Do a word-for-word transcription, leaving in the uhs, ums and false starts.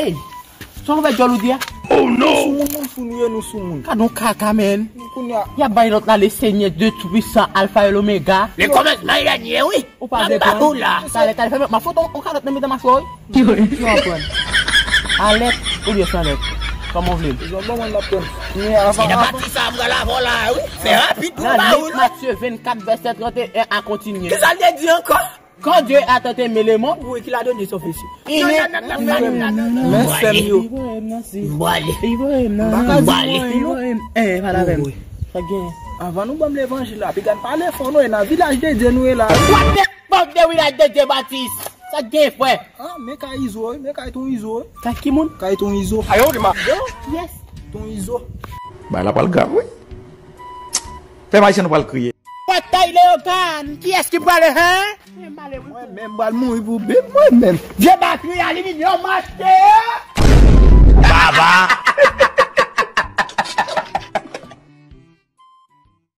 Ey, sa w fè djòl ou di a? Oh no! Sou moun, moun fou nou ye, nou sou moun. Gad yon kaka, men. Kounye a. Y ap bay lòt la, le Senyè de Toupisan, Alfa e Lomega. Le kòmansman e dènye, wi. Ou pa vle pran? Talè, talè, fè m, m ap fout yon kalòt nan mitan machwa w, wi. Si w ap pran. A lèt oubyen san lèt? Kòman w vle l? Jan bon, mwen, m ap pran. Men avan, avan. Se nan pati sa a m pral avè w la, wi. Fè rapid pou m ba ou l. Nan Lit Matye vennkat, vèsè trannteyen a kontinye. Kisa l te di ankò? Quand Dieu a tant aimé le monde, wi, qu'il a donné son fils. Il est. Men sè m yo. M pral ale. M pa ka di mwen, non. Eh, pale avè m. Sa gen? Avan nou ban m levanjil la, piga n pale fò, non, e nan vilaj de Dye nou ye la. What the fuck, the vilaj de Dye, Batis? Sa gen, frè? Ah, men kay Izo, wi, men kay Ton Izo, wi. Kay ki moun? Kay Ton Izo. Ayo, di ma. Yes. Ton Izo. Bay la pral grav, wi. Pèp ayisyen nou pral kriye. Batay Leyogan, kiyès ki prale, hen? Mwen menm pral mouri pou Bib, mwen menm. Vye batri aliminyòm achte! Baba!